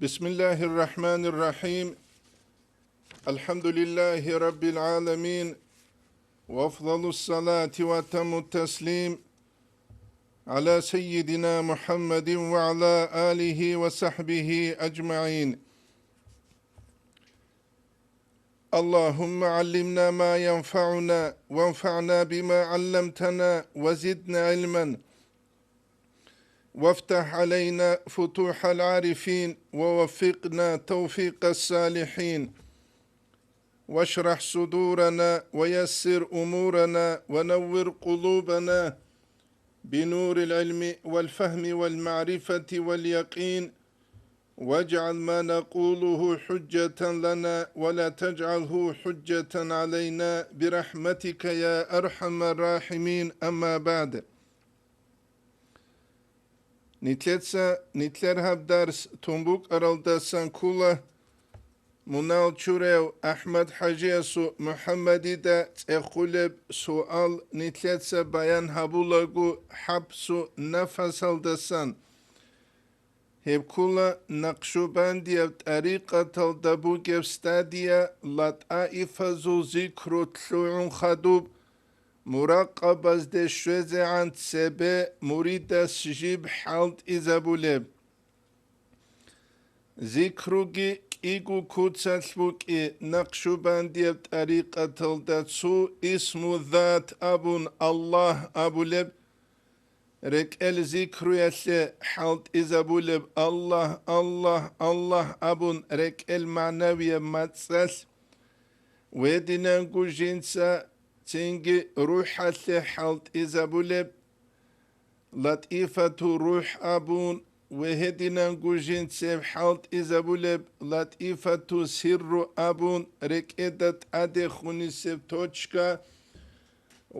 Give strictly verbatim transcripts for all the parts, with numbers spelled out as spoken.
بسم الله الرحمن الرحيم. الحمد لله رب العالمين. وأفضل الصلاة وأتم التسليم على سيدنا محمد وعلى آله وصحبه أجمعين. اللهم علمنا ما ينفعنا وانفعنا بما علمتنا وزدنا علما. وافتح علينا فتوح العارفين ووفقنا توفيق الصالحين. واشرح صدورنا ويسر أمورنا ونور قلوبنا بنور العلم والفهم والمعرفة واليقين. واجعل ما نقوله حجة لنا ولا تجعله حجة علينا برحمتك يا أرحم الراحمين. أما بعد. Нилъеца нилъер гьаб дарс тун букӀаралдасан ккола мунагьал чурав АхӀмад-хӀажиясул МухӀаммадида цӀехулеб суал, нилъеца баян гьабулаго хӀабсу нафасалдасан. Гьеб ккола накъшубандияб тӀарикъаталда бугеб стадия, латӀаифазул зикру лъугӀун хадуб, муракъабазде щвезегӀан цебе муридас жиб хӀалтӀизабулеб. Зикруги кӀиго куцалъ букӀи, накъшубандияб тӀарикъаталда цо исму зат абун Аллагь абулеб, рекӀел зикруялъе хӀалтӀизабулеб Аллагь, Аллагь, Аллагь абун рекӀел магӀнавияб мацӀалъ, гьединанго жинца цинги рухӀалъе хӀалтӀизабулеб, латӀифату рухӀ абун, ва гьединанго жинцеб хӀалтӀизабулеб латӀифату сирру абун, рекӀеда тӀадехунисеб точка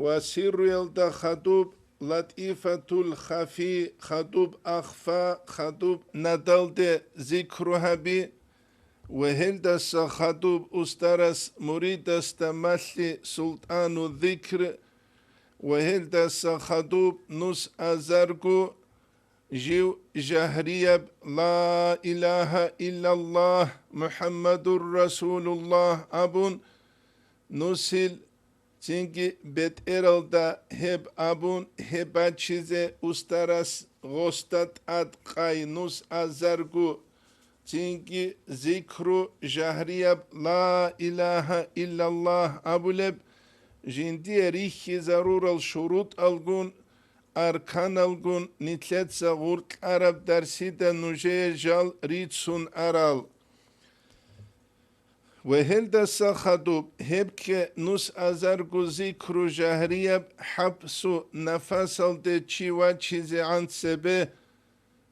ва сирруялда хадуб латӀифатул хафи, хадуб ахфа, хадуб надалде зикру гьаби, ва гьелдаса хадуб устарас муридасда малъи султӀану зикр, ва гьелдаса хадуб нус азарго жив жагьрияб «Ла илагьа иллаллагь, МухӀаммадур Расулуллагь» абун, нусил цинги бетӀералда гьеб абун, гьеб бачизе устарас гъосда тӀад къай нус азарго, цинги зикру жагьрияб «Ла илагьа иллаллагь» абулеб, жиндие рихьизарурал шурутӀалгун, арканалгун нилъеца гъуркьараб дарсида нужее жал рицун арал. Ва гьелдаса хадуб гьеб кке нус азарго зикру жагьрияб хӀабсу нафасалде чи вачизегӀан цебе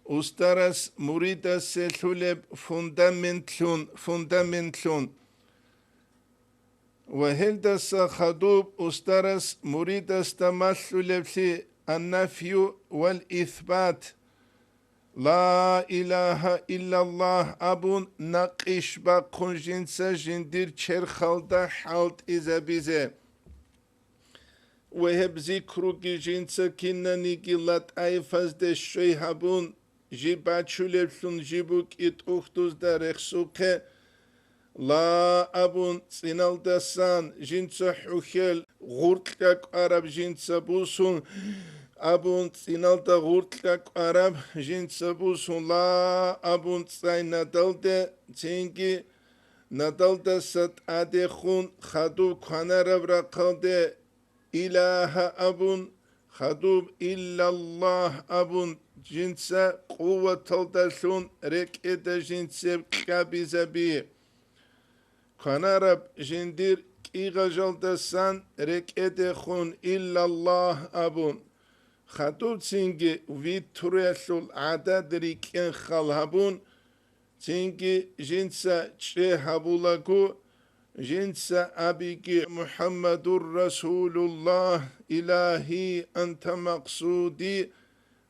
устарас муридасе лъулеб фундаментлъун, фундаментлъун. Ва гьелдаса хадуб устарас муридасда малъулеблъи аннафью вал исбат, «Ла илагьа иллаллагь» абун, накъиш бахъун жинца жиндир черхалда хӀалтӀизабизе. Ва гьеб зикруги жинца кинаниги латӀаифазде щвей гьабун, жиб бачулеблъун жиб букӀи тӀухьдузда рехсухъе, «Ла» абун цӀиналдасан жинца хӀухьел гъуркьа кӀвараб жинца бусун абун, цӀиналда гъуркьа кӀвараб жинца бусун «Ла» абун цӀай надалде, цинги надалдаса тӀадехун хадуб кванараб рахъалде «Илагьа» абун, хадуб «Иллаллагь» абун, жинца къуваталдалъун рекӀеда жинцеб кьабизаби. Кванараб жиндир кӀигъажалдасан рекӀедехун «Иллаллагь» абун, хадуб цинги витруялъул гӀадад рикӀкӀен хал гьабун, цинги жинца чӀей гьабулаго, жинца абиги: «МухӀаммадур Расулуллагь, Илагьи, анта макъсуди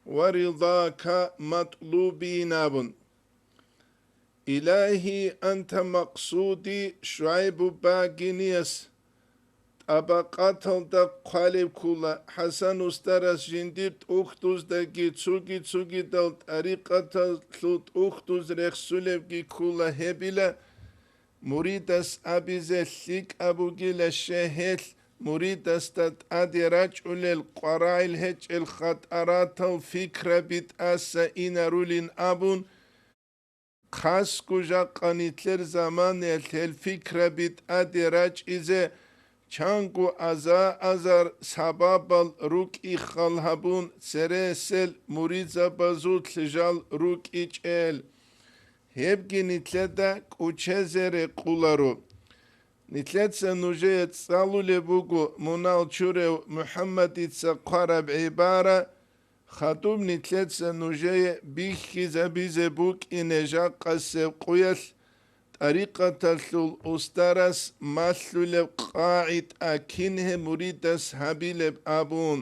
ва ризака матӀлуби» абун. «Илагьи, анта макъсуди» ШугӀайбу багинияс Абакъаталда хъвалеб ккула, ХӀасан устарас жиндир тӀухьдуздаги цуги-цугидал тӀарикъаталъул тӀухьдуз рехсулебги ккула гьебила, муридас абизе лъикӀаб бугила щай гьелъ, муридасда тӀаде рачӀулел къварагӀил гьечӀел хатӀаратал пикраби тӀаса инарулин абун, хасго жакъа нилъер заманаялъ гьел пикраби тӀаде рачӀизе чанго аза-азар сабабал рукӀихъал гьабун цересел муридзабазулъ жал рукӀичӀел. Гьебги нилъеда кӀучезе рекъуларо. Нилъеца нужее цӀалулеб буго мунал чурев МухӀаммадица хъвараб гӀибара, хадуб нилъеца нужее бихьизабизе букӀине жакъасеб къуялъ тӀарикъаталъул устарас малъулеб къагӀида кин гьеб муридас гьабилеб абун.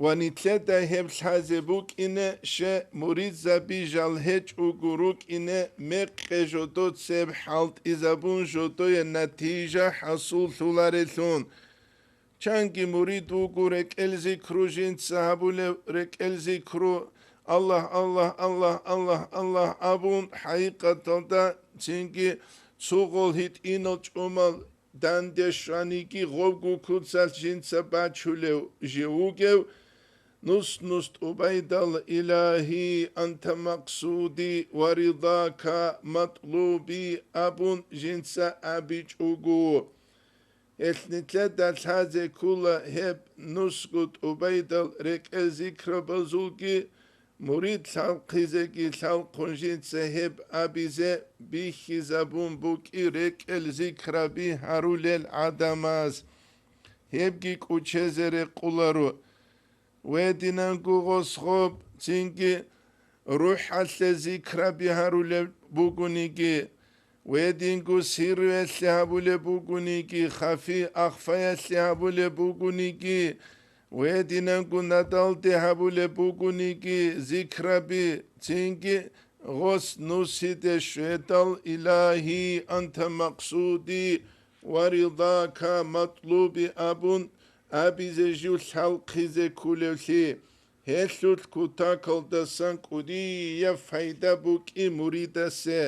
Ва нилъеда гьеб лъазе букӀине, щай муридзаби жал гьечӀого рукӀине, мекъи жодоцеб хӀалтӀизабун жодое натижа хӀасуллъуларелъун. Чанги мурид вуго рекӀел зикру жинца гьабулев, рекӀел зикру, Аллагь, Аллагь, Аллагь, Аллагь, Аллагь абун, хӀакъикъаталда цинги цо гъол гьитӀинал чӀумал данде щваниги гъобго куцалъ жинца бачулев жив вугев, нус-нус тӀубайдал: «Илагьи, анта макъсуди ва ридака матлуби», абун жинца абичӀого. Гьелъ нилъеда лъазе ккула гьеб нусго тӀубайдал рекӀел зикрабазулги, мурид лъалхъизеги лъалхъун жинца гьеб абизе бихьизабун букӀи рекӀел зикраби гьарулел гӀадамаз. Гьебги кӀучезе рекъуларо. Гьединанго гъос гъоб цинги рухӀалъе зикраби гьарулеб бугониги, гьединго сирруялъе гьабулеб бугониги, хафи ахфаялъе гьабулеб бугониги, гьединанго надалде гьабулеб бугониги зикраби, цинги гъос нусиде щведал: «Илагьи, анта макъсуди ва ридака матлуби», абун, абизе жив лъалхъизе кколевлъи, гьелъулъ кутакалдасан кӀудияб пайда букӀи муридасе,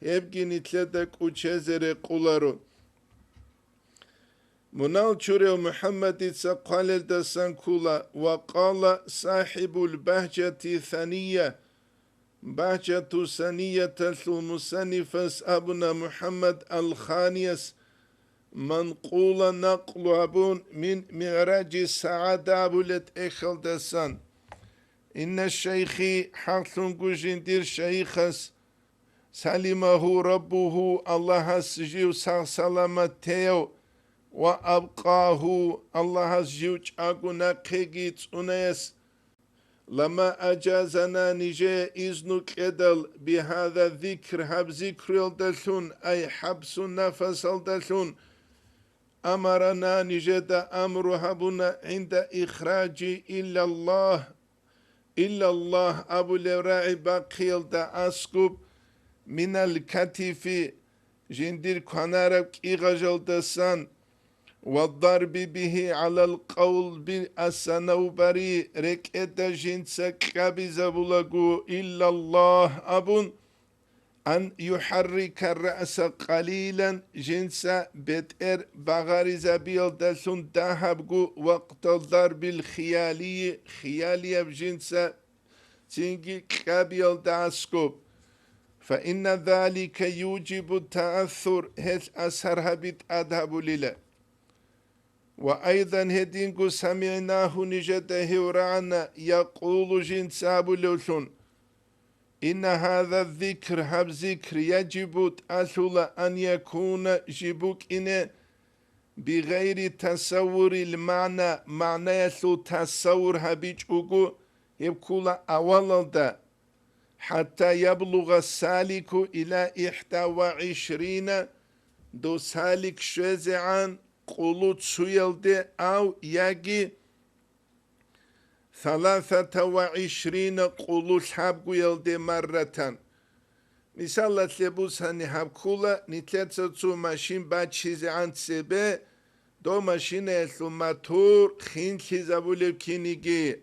гьебги нилъеда кӀучезе рекъуларо. Мунал чурев МухӀаммадица хъвалелдасан ккула: «Ва къала сахӀибул багьжати сания», Багьжату Санияталъул мусаннифас абуна МухӀаммад ал-Ханияс, манкъула накълу гьабун, мин МигӀражи СагӀада абулеб тӀехьалдасан: «Инна шайхи, хӀакълъунго жиндир шайихас, салимагьу раббугьу, Аллагьас жив сагъ-саламат тев, ва абкъагьу, Аллагьас жив чӀаго нахъеги цӀунаяс, лама ажазана, нижее изну кьедал, бигьаза зикр, гьаб зикруялдалъун, ай хӀабсу нафасалдалъун, амарана, нижеда амру гьабуна, гӀинда ихражи иллаллагь, иллаллагь абулев рагӀи бахъиялда аскӀуб, минал катифи, жиндир кванараб кӀигъажалдасан, ва дарби бигьи гӀалал къалби ас-санавбари, рекӀеда жинца кьабизабулаго, иллаллагь абун, ан юхӀаррика раъса къалилан, жинца бетӀер багъаризабиялдалъун дагьабго, вакътал дарбил хиялии, хиялияб жинца цинги кьабиялда аскӀоб. Фаинна залика южибу таассур, гьелъ асар гьаби тӀад гьабулила. Ва айдан гьединго самигӀнагьу, нижеда гьев рагӀана, якъулу, жинца абулевлъун: «Инна гьаза зикр, гьаб зикр, яжибу, тӀалъула, ан якуна, жиб букӀине, бигъайри тасаввурил магӀна, магӀнаялъул тасаввур гьабичӀого, гьеб ккула авалалда, хӀатта яблугъа салику ила ихда ва гӀишрина, дов салик щвезегӀан къулу цуялде, ав яги саласата ва гӀишрина къулу лъабгуялде марратан». Мисалалъе бусани, гьаб ккула нилъеца цо машин бачизегӀан цебе, Дов машинаялъул мотор хинлъизабулеб киниги.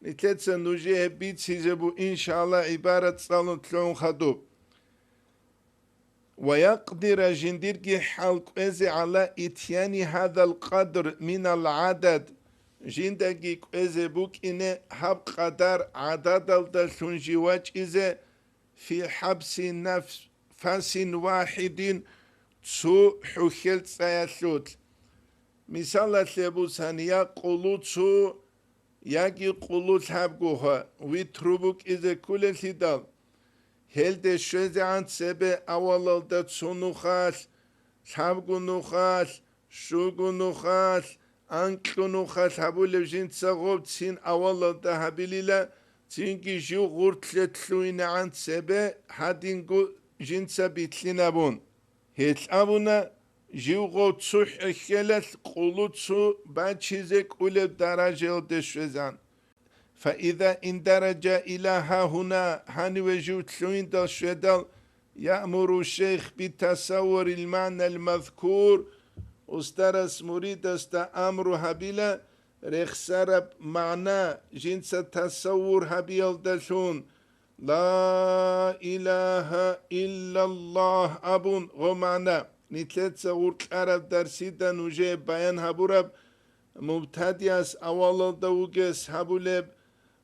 Нилъеца нужее гьеб бицизе буго, иншааллагь, гӀибарат цӀалун лъугӀун хадуб. Ва якъдира, жиндирги хӀал кӀвезе, гӀала итьяни гьадал къадр минал гӀадад, жиндаги кӀвезе букӀине гьаб къадар гӀададалдалъун жив вачӀизе, фи хӀабси нафасин вахӀидин, цо хӀухьел цӀаялъулъ. Мисалалъе бусани, я къулу цо, яги къулу лъабгоха, витру букӀизе кколелъидал, гьелде щвезегӀан цебе авалалда цо нухалъ, лъабго нухалъ, щуго нухалъ, анкьго нухалъ гьабулеб жинца гъобцин авалалда гьабилила, цинги жив гъуртлъе лъугьинегӀан цебе гьадинго жинца билълъинабун. Гьелъ абуна, жив гъов цо хӀехьелалъ къулу цо бачизе кӀулеб даражаялде щвезан. Фаиза индараджа иля гьагьуна, гьаниве жив лъугьиндал щведал, яъмуру шейх битасаввурил магӀнал мазкур, устарас муридасда амру гьабила, рехсараб магӀна жинца тасаввур гьабиялдалъун, «Ла илагьа иллаллагь» абун гъо магӀна. Нилъеца гъуркьараб дарсида нужее баян гьабураб, мубтадиас авалалда вугес гьабулеб,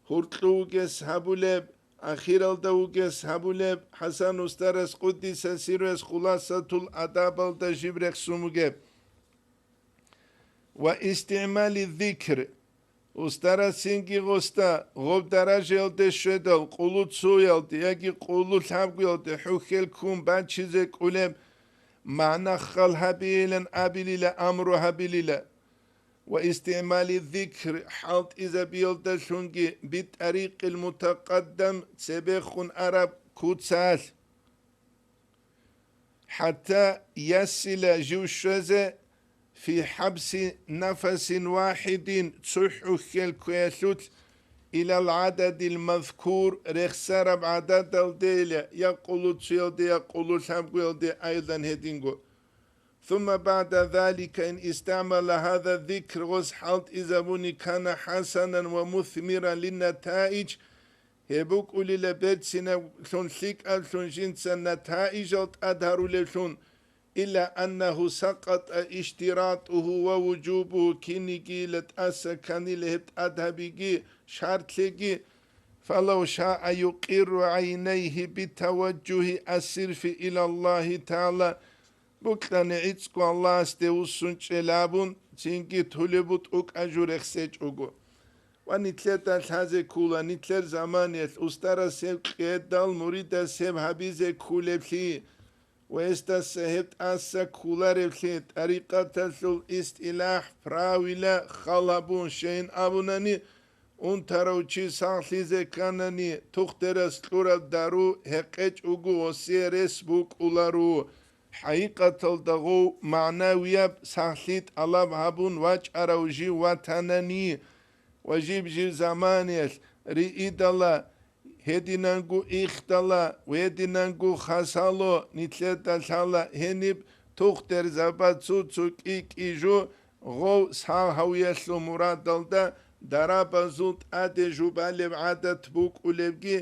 гьуркьу вугес гьабулеб, ахиралда вугес гьабулеб, ХӀасан устарас къуддиса сирругьу хуласатул адабалда жиб рехсун бугеб. Ва истигӀмали зикр. Устарасинги гъоста гъоб даражаялде щведал, къулу цоялде яги къулу лъабгоялде хӀухьел ккун бачизе кӀулеб магӀна хал гьабейилан абилила, амру гьабилила. Ва истигӀмали зикр хӀалтӀизабиялдалъунги битӀарикъил мутакъаддам цебехун араб куцалъ. ХӀатта ясила жив щвезе, фи хӀабси нафасин вахӀидин цо хӀухьел кквеялъулъ, илал гӀададил мазкур, рехсараб гӀададалдейила, я къулу цоялде, я къулу лъабгоялде, айдан гьединго. Сумма багӀда залика ин истагӀмала гьаза зикр, гъос хӀалтӀизабуни, кана хӀасанан ва мусмиран линнатаич, гьеб букӀулила берцинаблъун лъикӀаблъун жинца натаижал тӀад гьарулевлъун, илла аннагьу сакъатӀа иштиратугьу ва вужубугьу, кинигийила тӀаса кканила гьеб тӀад гьабиги шартлъиги, фалав шаа юкъирру гӀайнайгьи битаважжугьи ассирфи илаллагьи тагӀала, букьани гӀицӀго Аллагьасде вуссун чӀел абун, цинги тулеб бутӀу кӀажу рехсечӀого. Ва нилъеда лъазе ккола, нилъер заманиялъ устарас гьеб кьедал муридас гьеб гьабизе кколеблъи ва гьесдаса гьеб тӀаса кколареблъи, тӀарикъаталъул истилахӀ, правила хал гьабун, щайин абунани, унтарав чи сахлъизе кканани, тухтерас кьураб дару гьекъечӀого, гъосие рес букӀуларо. ХӀакъикъаталда гъов магӀнавияб сахлъи тӀалаб гьабун вачӀарав жив ватанани ва жиб-жиб заманиялъ риидала, гьединанго ихдала ва гьединанго хасало нилъеда лъала гьениб тухтерзаба цо-цо кӀи-кӀи жо гъов сахавиялъул мурадалда дарабазул тӀаде жубалеб гӀадат букӀулебги,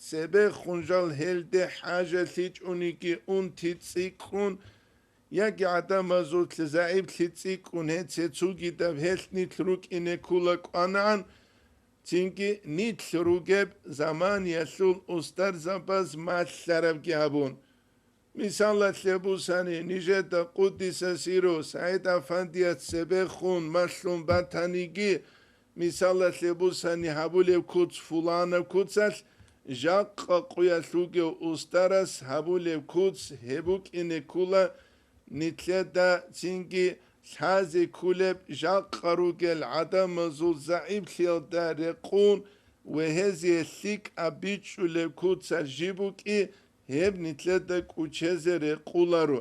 цебехун жал гьелде хӀажалъичӀониги унти цӀикӀкӀун, яги гӀадамазулъ загӀиплъи цӀикӀкӀун гьеце цугидаб гьелъ нилъ рукӀине ккула кӀванагӀан, цинги нилъ ругеб заманиялъул устарзабаз малъарабги гьабун. Мисалалъе бусани, нижеда къуддиса сирругьу СагӀид-афандияс цебехун малъун батаниги, мисалалъе бусани, гьабулеб куц фуланаб куцалъ, жакъа къуялъ вугев устарас гьабулеб куц гьеб букӀине ккула, нилъеда цинги лъазе кколеб жакъа ругел гӀадамазул загӀиплъиялда рекъун ва гьезие лъикӀаб бичӀчӀулеб куцалъ жиб букӀи, гьеб нилъеда кӀучезе рекъуларо.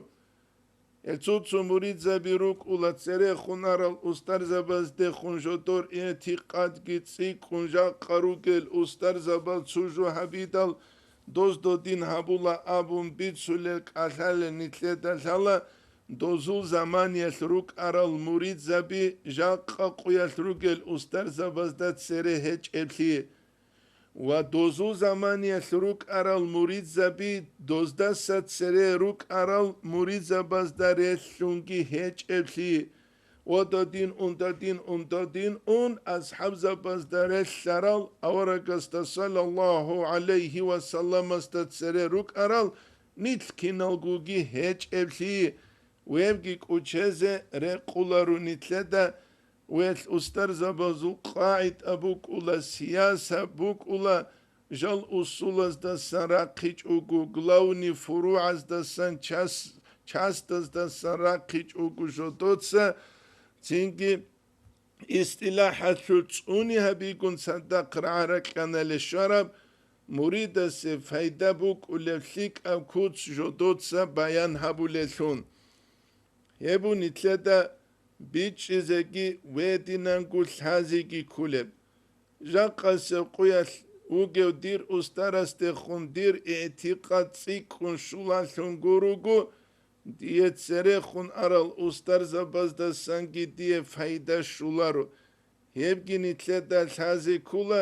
Гьел цо-цо муридзаби рукӀула церехун арал устарзабаздехун жодор игӀтикъадги цӀикӀкӀун жакъа ругел устарзабаз цо жо гьабидал, дозда дин гьабула абун бицулел кӀалъалел нилъеда лъала, дозул заманиялъ рукӀарал муридзаби жакъа къуялъ ругел устарзабазда цере гьечӀеблъи ва дозул заманиялъ рукӀарал муридзаби доздаса цере рукӀарал муридзабазда релълъунги гьечӀеблъи, ва дадин ун, дадин ун, дадин ун асхӀабзабазда релълъарал аварагасда саллаллагьу гӀалайгьи ва салламасда цере рукӀарал нилъ киналгоги гьечӀеблъи, вебги кӀучезе рекъуларо нилъеда, велъ устарзабазул къагӀида букӀула, сиясат букӀула, жал усулаздасан рахъичӀого, главный фуругӀаздасан час-, частаздасан рахъичӀого жодоца, цинги истилахӀалъул цӀуни гьабигун цадахъ рагӀа-ракьанале щвараб, муридасе пайда букӀулеб лъикӀаб куц жодоца баян гьабулелъул. Гьеб нилъеда бичӀчӀизеги ва гьединанго лъазеги кколеб. Жакъасеб къуялъ вугев дир устарасдехун дир игӀтикъад цӀикӀкӀун щулалъун гуруго, дие церехун арал устарзабаздасанги дие пайда щоларо. Гьебги нилъеда лъазе ккола,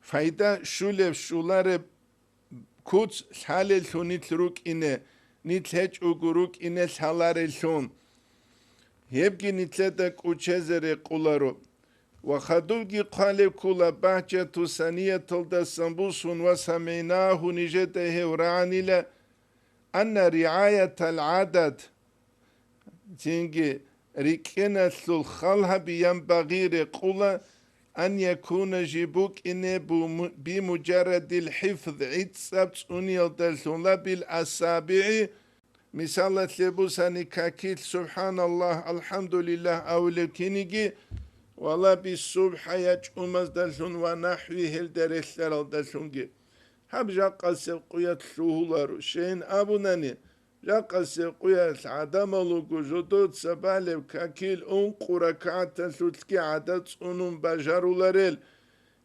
пайда щулеб щолареб куц лъалеллъун нилъ рукӀине, нилъ гьечӀого рукӀине лъалареллъун. Гьебги нилъеда кӀучезе рекъуларо. Ва хадубги хъвалеб ккола Багьжатусанияталдасан бусун ва самигӀнагьу нижеда гьев рагӀанила, анна ригӀаятал гӀадад, цинги рикӀкӀеналъул хал гьабиянбагъи рекъула, ан якуна жиб букӀине бу-, бимуджаррадил хӀифз гӀицӀаб цӀуниялдалъун ла бил асабигӀи, мисалалъе бусани какил субхӀаналлагь, алхӀамдулиллагь абулеб киниги, ва ла бис субхӀа я чӀумаздалъун ва нахӀви гьелда релълъаралдалъунги. Гьаб жакъасеб къуялъ лъугьуларо, щайин абунани, жакъасеб къуялъ гӀадамал руго жодоца балеб какил ункъо ракагӀаталъулъги гӀадат цӀунун бажаруларел,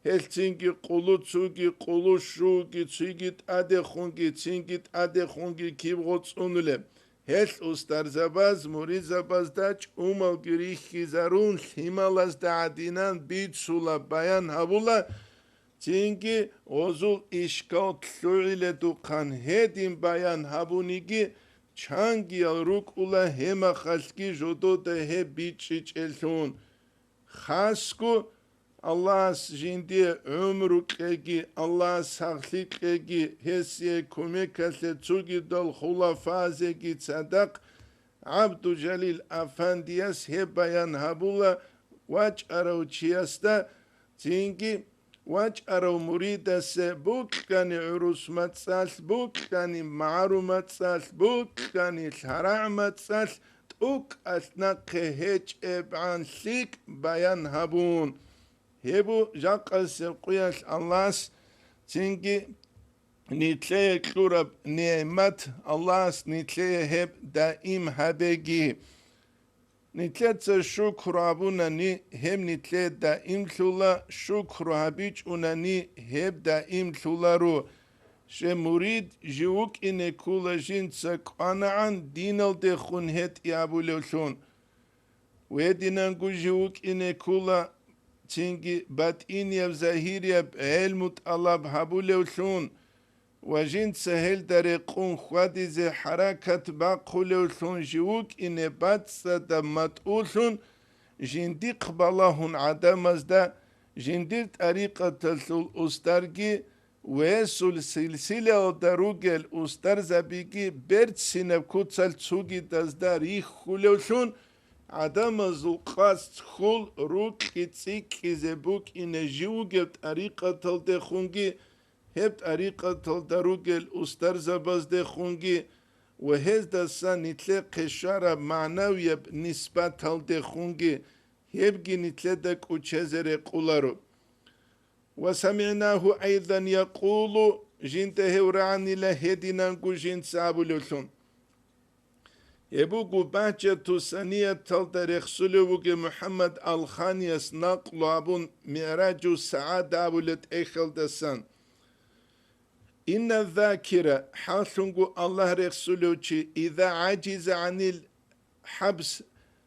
гьелъ цинги къулу цуги, къулу щуги, цуги тӀадехунги, цинги тӀадехунги киб гъоцӀунулеб. Гьелъ устарзабаз муридзабазда чӀумалги рихьизарун лъималазда гӀадинан бицула, баян гьабула, цинги гъозул ишкал лъугӀиледухъан гьедин баян гьабуниги, чангиял рукӀула гьемахалъги жодода гьеб бичӀчӀичӀелъун. Хасго Аллагьас жиндие гӀумру кьеги, Аллагьас сахлъи кьеги, гьесие кумекалъе цугидал хулафазеги цадахъ ГӀабдужалил афандияс гьеб баян гьабула вачӀарав чиясда, цинги вачӀарав муридасе букьани гӀурус мацӀалъ, букьани магӀару мацӀалъ, букьани лъарагӀ мацӀалъ тӀукӀалъ нахъе гьечӀебгӀан лъикӀ баян гьабун. Гьеб бу жакъасеб къуялъ Аллагьас цинги нилъее кьураб нигӀмат, Аллагьас нилъее гьеб даим гьабеги. Нилъеца шукру гьабунани, гьеб нилъее даимлъула, шукру гьабичӀунани, гьеб даимлъуларо. Щай мурид жив вукӀине ккула жинца кӀванагӀан диналдехун гьетӀи абулевлъун. Гьединанго жив вукӀине ккула, цинги батӀинияб, загьирияб гӀелму тӀалаб гьабулевлъун ва жинца гьелда рекъун хьвадизе хӀаракат бахъулевлъун жив вукӀине бацӀцӀадаб матӀулъун, жиндихъ балагьун гӀадамазда, жиндир тӀарикъаталъул устарги, Весул силсилаялда ругел устарзабиги берцинаб куцалъ цугидазда рихьулевлъун, гӀадамазул къасд хьул рукьи цӀикӀкӀизе букӀине жив вугеб тӀарикъаталдехунги, гьеб тӀарикъаталда ругел устарзабаздехунги ва гьездаса нилъехъе щвараб магӀнавияб нисбаталдехунги, гьебги нилъеда кӀучезе рекъуларо. «Ва самигӀнагьу айдан якъулу», жинда гьев рагӀанила гьединанго жинца абулевлъун. Гьеб буго Багьжату Санияталда рехсулев вугев МухӀаммад Алханияс накълу абун МигӀражу СагӀада абулеб тӀехьалдасан: «Инна закира», хӀаллъунго Аллагь рехсулев чи, «иза гӀажиза гӀанил хӀабс,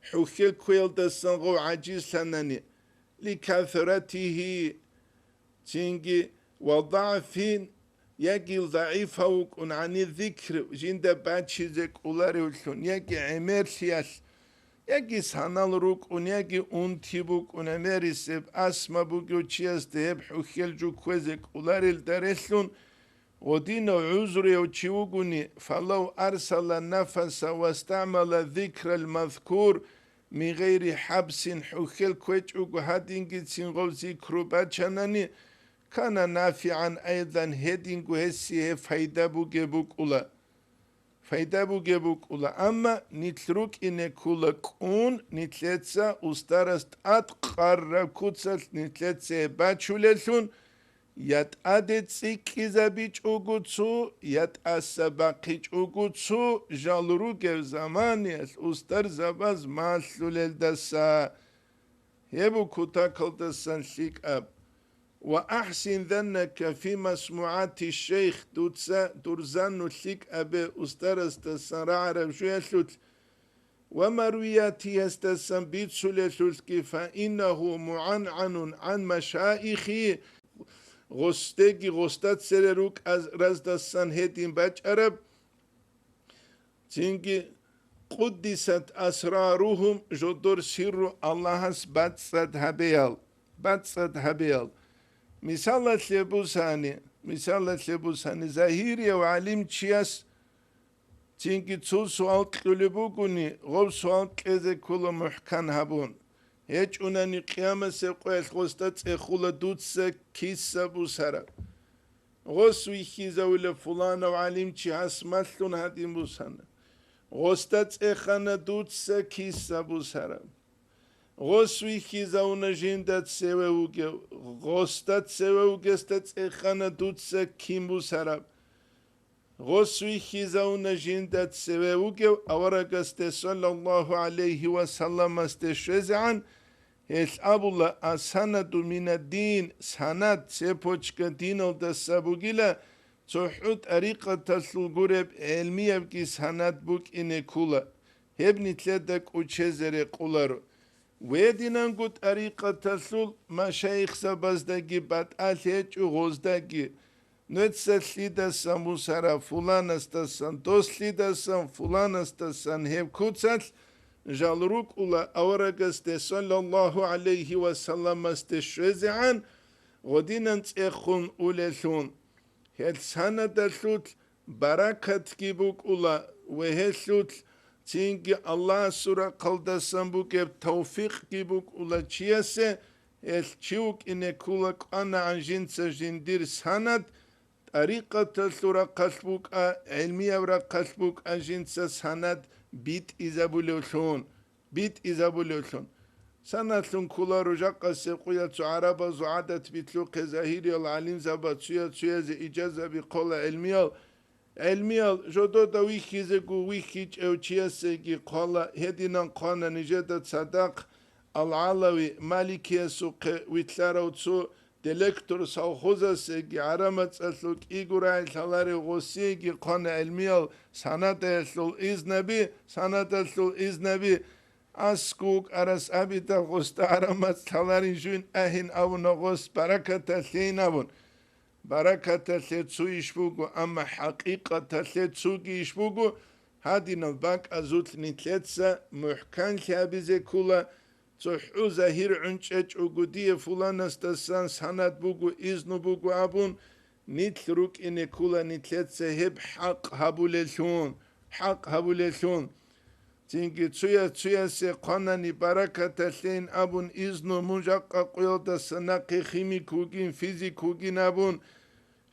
хӀухьел кквеялдасан гъов гӀажизлъанани, ликафратихи, цинги ва дагӀфин, яги загӀипав вукӀун гӀани зикр жинда бачизе кӀоларевлъун, яги гӀемерлъиялъ, яги санал рукӀун, яги унти букӀун, гӀемерисеб астма бугев чиясда гьеб хӀухьел жо кквезе кӀоларелда релълъун, гъодинав гӀузруяв чи вугони, фалав арсала нафаса вастагӀмала зикрал мазкур мин гъайри хӀабсин, хӀухьел кквечӀого гьадингицин гъов зикру бачанани, кана нафигӀан айдан, гьединго гьесие пайда бугеб букӀула. Пайда бугеб букӀула, амма нилъ рукӀине ккула кӀун, нилъеца устарас тӀадкъараб куцалъ нилъеца гьеб бачулеллъун, я тӀаде цӀикӀкӀизабичӀого цо, я тӀаса бахъичӀого цо, жал ругев заманиялъ устарзабаз малъулелдаса. Гьеб кутакалдасан лъикӀаб. Ва ахӀсин заннака фи масмугӀати шейх, дуца дур зану лъикӀабе устарасдасан рагӀараб жуялъулъ ва марвиятиясдасан бицулелъулъги, фаиннагьу мугӀангӀанун гӀан машаихи, гъосдеги гъосда цере рукӀараздасан гьедин бачӀараб. Цинги, къуддисат асрарухум, жодор сирру Аллагьас бацӀцӀад гьабеял, бацӀцӀад гьабеял. Мисалалъе бусани, мисалалъе бусани, загьирияв гӀалимчияс цинги цо суал кьулеб бугони, гъов суал кьезе ккола мухӀкан гьабун. ГьечӀунани къиямасеб къоялъ гъосда цӀехула дуца киса бусараб. Гъос вихьизавулеб фуланав гӀалимчи гьас малъун гьадин бусана. Гъосда цӀехана дуца киса бусараб. Гъос вихьизавуна жинда цеве вугев, гъосда цеве вугесда цӀехана дуца кин бусараб. Гъос вихьизавуна жинда цеве вугев аварагасде саллаллагьу гӀалайгьи ва салламасде щвезегӀан, гьелъ абула, асанаду минаддин, санад, цепочка диналдаса бугила, цохӀо тӀарикъаталъул гуреб гӀелмиябги санад букӀине ккула, гьеб нилъеда кӀучезе рекъоларо. Гьединанго тӀарикъаталъул машайихзабаздаги батӀалъи гьечӀо гъоздаги, нуца лъидасан бусараб фуланасдасан, дос лъидасан фуланасдасан гьеб куцалъ жал рукӀула аварагасде саллаллагьу гӀалайгьи ва салламасде щвезегӀан гъодинан цӀехун улеллъун. Гьел санадалъулъ баракатги букӀула ва гьелъулъ цинги Аллагьасул рахъалдасан бугеб тавфикъги букӀула чиясе, гьелъ чи вукӀине ккула кӀванагӀан жинца жиндир санад, тӀарикъаталъул рахъалъ букӀа, гӀелмияб рахъалъ букӀа жинца санад битӀизабулевлъун. битӀизабулевлъун. Санадлъун кколаро жакъасеб къоялъ цо гӀарабазул гӀадат битлъухъе, загьириял гӀалимзаба цоя-цоязе ижазаби ккола гӀелмиял. ГӀелмиял жодода вихьизего вихьичӀев чиясеги ккола, гьединан ккана нижеда цадахъ Ал-ГӀалави Маликиясухъе вилълъарав цо Делектор совхозасеги гӀарамацӀалъул кӀиго рагӀи лъаларев гъосиеги хъвана гӀелмиял санадаялъул изнаби, санадалъул изнаби, аскӀов вукӀарас абида гъосда гӀарамацӀ лъаларин жуин ахӀин абуна гъос, баракаталъейин абун. Баракаталъе цо иш буго, амма хӀакъикъаталъе цоги иш буго, гьадинаб бакӀазулъ нилъеца мухӀканлъи гьабизе ккола, ЦохӀо загьир гӀунчӀечӀого дие фуланасдасан санад буго, изну буго абун, нилъ рукӀине ккула нилъеца гьеб хӀакъ гьабулеллъун, хӀакъ гьабулеллъун. Цинги цоя-цоясе хъванани баракаталъейин абун изну мун жакъа къоялдаса нахъе химик вугин, физик вугин абун,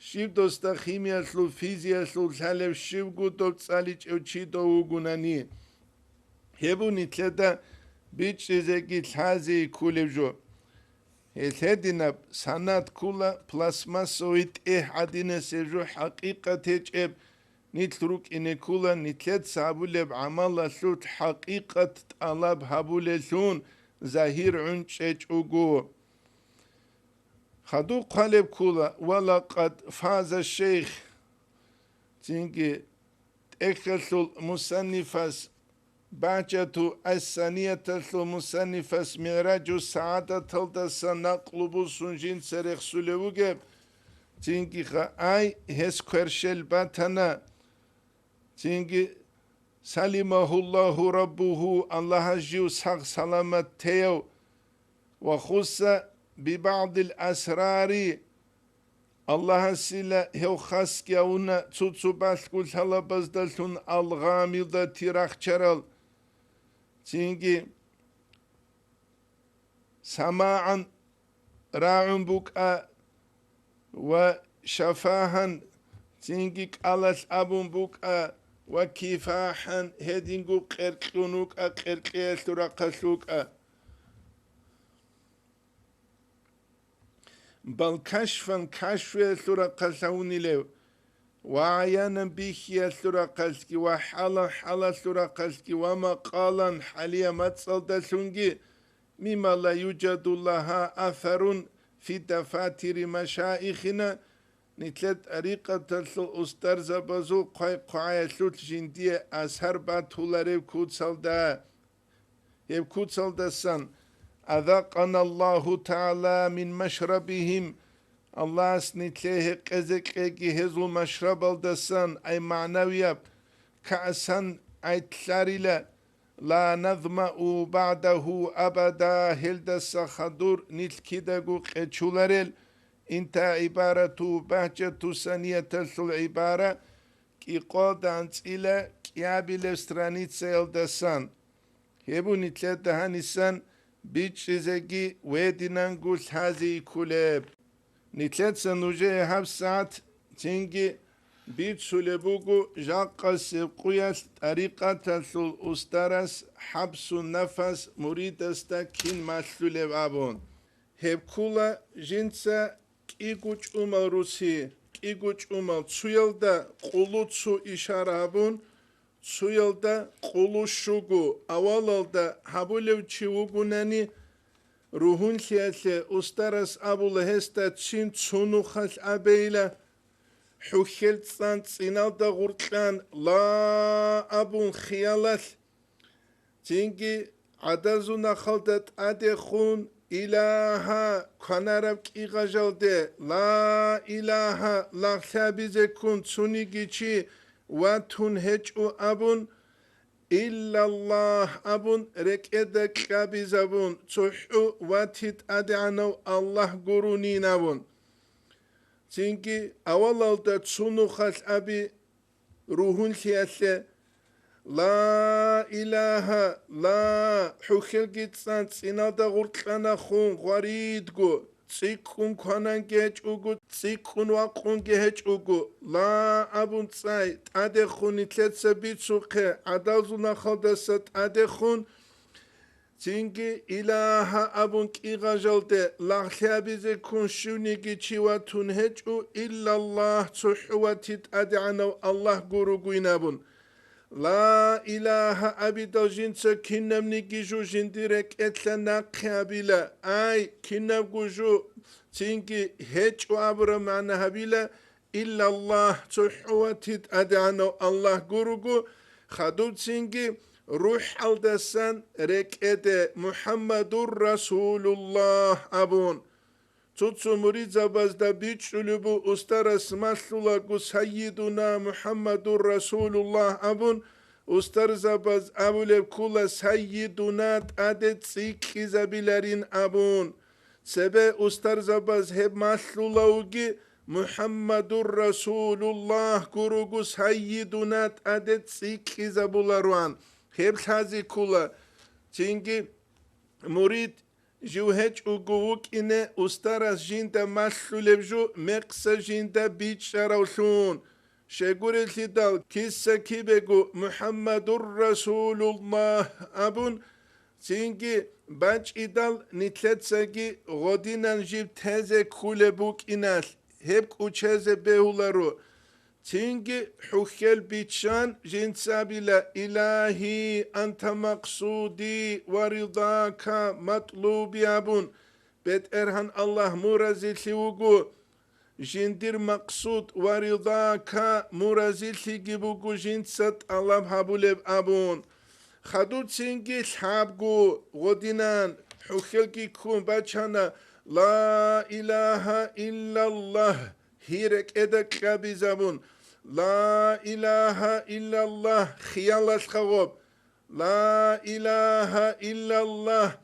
щив досда химиялъул, физиялъул лъалеб щивго доб цӀаличӀев чи дов вугунани. Гьеб нилъеда бичӀчӀизеги лъазе кколеб жо. Гьел гьединаб санад ккула пластмассовый тӀегь гӀадинасеб жо хӀакъикъат гьечӀеб, нилъ рукӀине ккула нилъеца гьабулеб гӀамалалъулъ хӀакъикъат тӀалаб гьабулеллъун загьир гӀунчӀечӀого. Хадуб хъвалеб ккула, ва лакъад фаза шейх, цинги тӀехьалъул мусаннифас Багьчатуссанияталъул мусаннифас МигӀражу сагӀадаталдаса накълу бусун жинца рехсулев вугеб, цинги ха-, ай, гьес кверщел батана, цинги салимагьуллагьу раббугьу, Аллагьас жив сагъ-саламат тев, ва хусса бибагӀдил асрари, Аллагьасила гьев хасги авуна цо-цо балъгу лъалабаздалъун алгъамилдати рахчарал, цинги самагӀан рагӀун букӀа ва шафагьан, цинги кӀалалъ абун букӀа ва кифахӀан, гьединго къеркьун вукӀа, къеркьеялъул рахъалъ вукӀа. Бал кашфан, кашфиялъул рахъалъ гьавунилев, ва гӀаянан, бихьиялъул рахъалъги, ва хӀалан, хӀалалъул рахъалъги, ва макъалан, хӀалия мацӀалдалъунги, мимма ла южаду лагьа асарун фи дафатири машаихина, нилъер тӀарикъаталъул устарзабазул хъвай-хъвагӀаялъулъ жиндие асар батуларев куцалда. Гьеб куцалдасан, «Азакъаналлагьу тагӀала мин машрабигьим», Аллагьас нилъее гьекъезе кьеги гьезул машрабалдасан, ай магӀнавияб, каасан гӀайтлъарила, «ла назмау багӀдагьу абада», гьелдаса хадур нилъ кидаго къечуларел, инта гӀибарату багьчатуссанияталъул гӀибара, кӀикъоялда анцӀила кӀиабилеб страницаялдасан. Гьеб нилъеда гьанисан бичӀчӀизеги гьединанго лъази кколеб. Нилъеца нужее гьабсагӀат цинги бицулеб буго жакъасеб къуялъ тӀарикъаталъул устарас хӀабсун нафас муридасда кин малъулеб абун. Гьеб ккола жинца кӀиго чӀумал руси, кӀиго чӀумал, цуялда къулу цу ишара гьабун, цуялда къулу щуго, авалалда гьабулев чи вугунани, ругьунлъиялъе устарас абула гьесда чин цо нухалъ абейила, хӀухьел цӀан цӀиналда гъуркьан «Ла» абун хиялалъ, цинги гӀадазул нахалда тӀадехун «Илагьа» кванараб кӀигъажалде «Ла илагьа» лагълъабизе ккун цониги чи ватун гьечӀо абун, «Иллаллагь» абун рекӀеда кьабизабун, цохӀо вати ТӀадегӀанав Аллагь гурунин абун. Цинги авалалда цо нухалъ аби ругьунлъиялъе, «Ла илагьа», «Ла», хӀухьелги цӀан цӀиналда гъуркьанахун гъваридго, цӀикӀкӀун квананги гьечӀого, цӀикӀкӀун вакъунги гьечӀого, «Ла» абун цӀай, тӀадехун нилъеца бицухъе, гӀадалзул нахалдаса тӀадехун, цинги «Илагьа» абун кӀигъажалде лагълъабизе ккун щивниги чи ватун гьечӀо, «Иллаллагь», цохӀо вати ТӀадегӀанав Аллагь гуругойин абун. «Ла илагьа» абидал жинца кинабниги жо жиндир рекӀелъа нахъе абила, ай, кинабго жо цинги гьечӀо абураб магӀна гьабила, «Иллаллагь», цохӀо вати ТӀадегӀанав Аллагь гуруго, хадуб цинги рухӀалдасан рекӀеде «МухӀаммадур Расулуллагь» абун. Цо-цо муридзабазда бичӀчӀулеб бу устарас малъулаго «Сайидуна МухӀаммадур Расулуллагь» абун, устарзабаз абулеб ккола «Сайидуна» тӀаде цӀикӀкӀизабиларин абун. Цебе устарзабаз гьеб малъулавги «МухӀаммадур Расулуллагь» гуруго «Сайидуна» тӀаде цӀикӀкӀизабулароан. Гьеб лъази ккола. Цинги мурид жив гьечӀого вукӀине устарас жинда малъулеб жо мекъса жинда бичӀчӀаравлъун. Щайгурелъидал киса-кибего «МухӀаммадур Расулуллагь» абун, цинги бачӀидал нилъецаги гъодинан жиб тезе ккулеб букӀиналъ, гьеб кӀучезе бегьуларо. Цинги хӀухьел биччан жинцабила «Илагьи, анта макъсуди ва ридака матлуби» абун, БетӀергьан Аллагь муразилъи вуго, жиндир макъсуд ва ридака муразилъиги буго жинца тӀалаб гьабулеб абун. Хадуб цинги лъабго гъодинан хӀухьелги ккун бачана: «Ла илагьа иллаллагь», гьи рекӀеда кьабизабун, «Ла илагьа иллаллагь», хиялалъха гъоб, «Ла илагьа иллаллагь».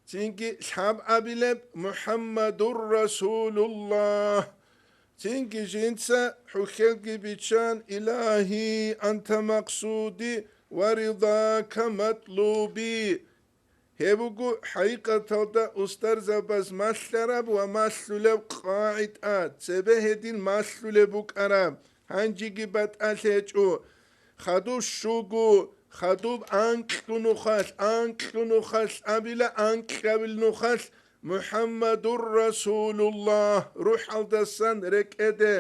Цинги лъаб абилеб: «МухӀаммадур Расулуллагь». Цинги жинца хӀухьелги биччан: «Илагьи, анта макъсуди ва ридака матлуби». Гьеб буго хӀакъикъаталда устарзабаз малъараб ва малъулеб къагӀида, цебе гьедин малъулеб букӀараб, гьанжеги батӀалъи гьечӀо. Хадуб щуго, хадуб анкьго нухалъ, анкьго нухалъ абила, анкьабил нухалъ «МухӀаммадур Расулуллагь» рухӀалдасан рекӀеде,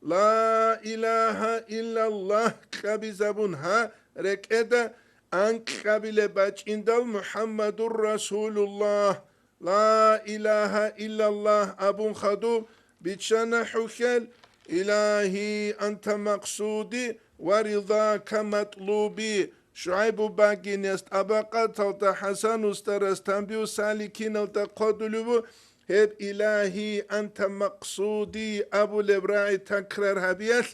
«Ла илагьа иллаллагь» кьабизабун гьа рекӀеда, анкьабилеб бачӀиндал «МухӀаммадур Расулуллагь». «Ла илагьа иллаллагь» абун хадуб биччана хӀухьел: «Илагьи, анта макъсуди ва ридака матлуби». ШугӀайбу багинияс тӀабакъаталда ХӀасан устарас Танбигьу саликиналда хъодулев ву, гьеб «Илагьи, анта макъсуди» абулеб рагӀи такрар гьабиялъ,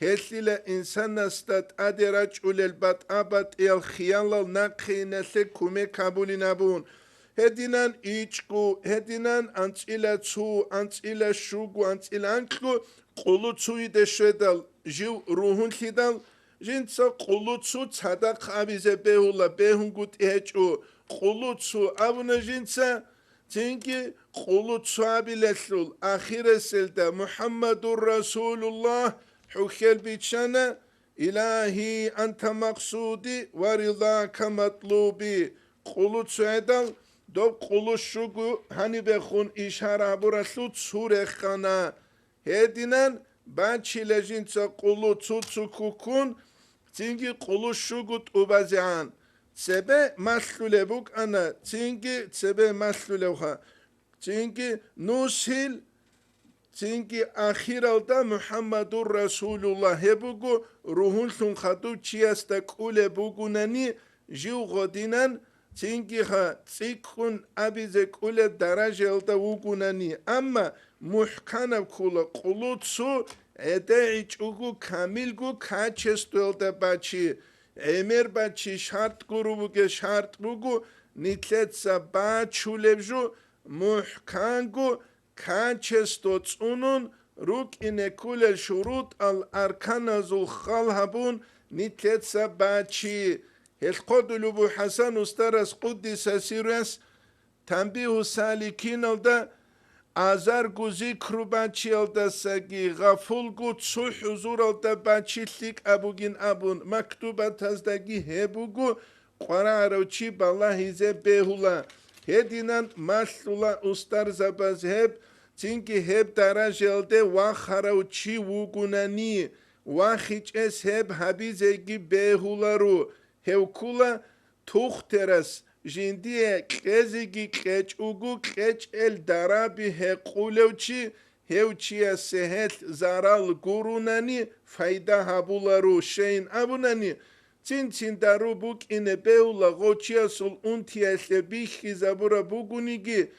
гьелъила инсанасда тӀаде рачӀулел батӀа-батӀиял хиялал нахъе иналъе кумек гьабулин абун. Гьединан ичӀго, гьединан анцӀила цо, анцӀила щуго, анцӀила анкьго, къулу цуйде щведал, жив ругьунлъидал, жинца къулу цу цадахъ абизе бегьула, бегьунгутӀи гьечӀо, къулу цу абуна жинца, цинги къулу цу абилелъул ахирасилда «МухӀаммадур Расулуллагь» хӀухьел биччана, «Илагьи, анта макъсуди ва ридака матлуби». Къулу цугӀедал, доб къулу щуго гьанибехун ишара гьабуралъул цу рехана. Гьединан бачила жинца къулу цу-цу ккуккун, цинги къулу щуго тӀубазегӀан. Цебе малъулеб букӀана, цинги цебе малъулевха. Цинги нусил, цинги ахиралда «МухӀаммадур Расулуллагь» гьеб буго, ругьунлъун хадув чиясда кӀулеб бугунани, жив гъодинан, цинги ха цӀикӀкӀун абизе кӀулеб даражаялда вугунани, амма мухӀканаб ккула къулу цу гӀедегӀичӀого камилго качествоялда бачи, гӀемер бачи шартӀ гуро бугеб шартӀ буго, нилъеца бачулеб жо, мухӀканго качество цӀунун рукӀине кколел шурутӀал арканазул хал гьабун нилъеца бачи. Гьелъ хъодулеб буго ХӀасан устарас, къуддиса сирругьу, Танбигьу саликиналда азарго зикру бачиялдасаги гъафулго цу хӀузуралда бачи лъикӀаб бугин абун, мактубатаздаги гьеб буго, къварагӀарав чи балагьизе бегьула. Гьединан малъула устарзабаз гьеб, цинги гьеб даражаялде вахарав чи вугунани, вахичӀес гьеб гьабизеги бегьуларо. Гьев ккула тухтерас, жиндие кьезеги кьечӀого кьечӀел дараби гьекъулев чи, гьев чиясе гьелъ зарал гурунани, пайда гьабуларо, щейин абунани, цин-цин дару букӀине бегьула, гъов чиясул унтиялъе бихьизабураб бугониги,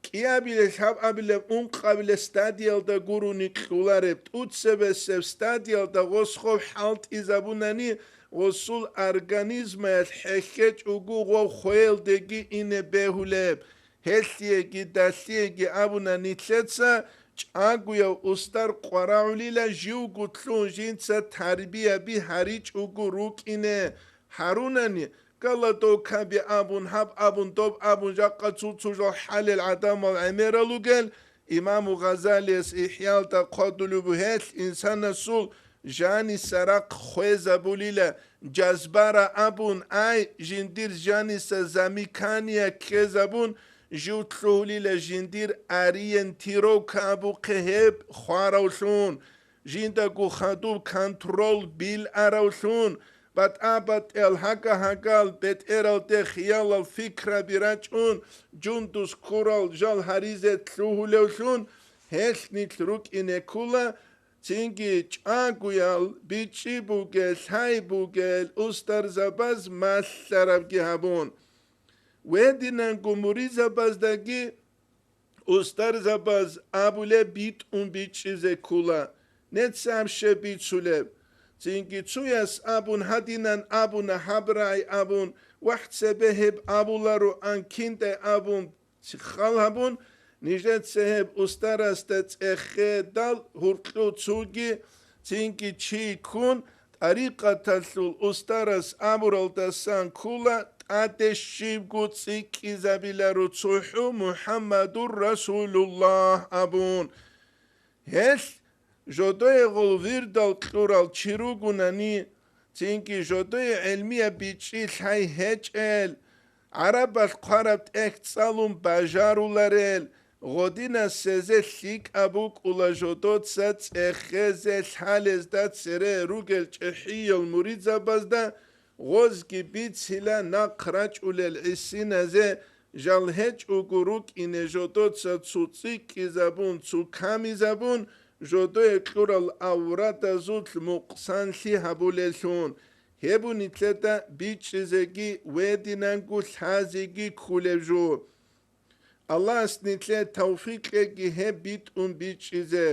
кӀиабилеб, лъабабилеб, ункъабилеб стадиялда гурони кьолареб, тӀуцебесеб стадиялда гъос гъов хӀалтӀизабунани, гъосул организмаялъ хӀехьечӀого гъов хвеялдеги ине бегьулеб. Гьелъиеги далъиеги абуна нилъеца, чӀагояв устар къварагӀулила живго лъун жинца тарбияби гьаричӀого рукӀине гьарунани, галатокаби абун, гьаб абун, доб абун, жакъа цо-цо жал хӀалел гӀадамал гӀемерал ругел, Имаму Гъазалияс ИхӀялда хъодулеб бугелъ инсанасул жаниса рахъ хвезабулила, жазбара абун, ай, жиндир жаниса замикания ккезабун, жив лъугьулила жиндир ориентировка абухъе гьеб хваравлъун. Жиндаго хадуб контрол биларавлъун, батӀа-батӀиял гьага-гьагал бетӀералде хиялал пикраби рачӀун, жундуз ккурал жал гьаризе лъугьулевлъун, гьелъ нилъ рукӀине ккула, цинги чӀагоял, бичӀчӀи бугел, лъай бугел устарзабаз малъарабги гьабун, гьединанго муридзабаздаги устарзабаз абулеб битӀун бичӀчӀизе ккола, нецаяб щиб бицулеб? Цинги цояс абун гьадинан абуна, гьаб рагӀи абун, вахӀ цебе гьеб абулароан киндай абун, цихъал гьабун, нижеца гьеб устарасда цӀехедал гьуркьу цуги, цинги чи ккун, тӀарикъаталъул устарас абуралдасан ккола, тӀаде щибго цӀикӀкӀизабиларо цохӀо «МухӀаммадур Расулуллагь» абун. Гьелъ жодое гъол вирдал кьурал чи ругунани, цинги жодое гӀелмияб бичӀчӀи лъай гьечӀел, гӀарабалъ хъвараб тӀехь цӀалун бажаруларел, гъодинасезе лъикӀаб букӀула жодоца цӀехезе лъалезда цере ругел чӀехӀиял муридзабазда гъозги бицила нахъ рачӀулел гӀисиназе жал гьечӀого рукӀине жодоца цу цӀикӀкӀизабун, цу камизабун, жодое кьурал авратазулъ мукъсанлъи гьабулеллъун. Гьеб нилъеда бичӀчӀизеги гьединанго лъазеги кколеб жо. Аллагьас нилъее тавфикъ кьеги гьеб битӀун бичӀчӀизе.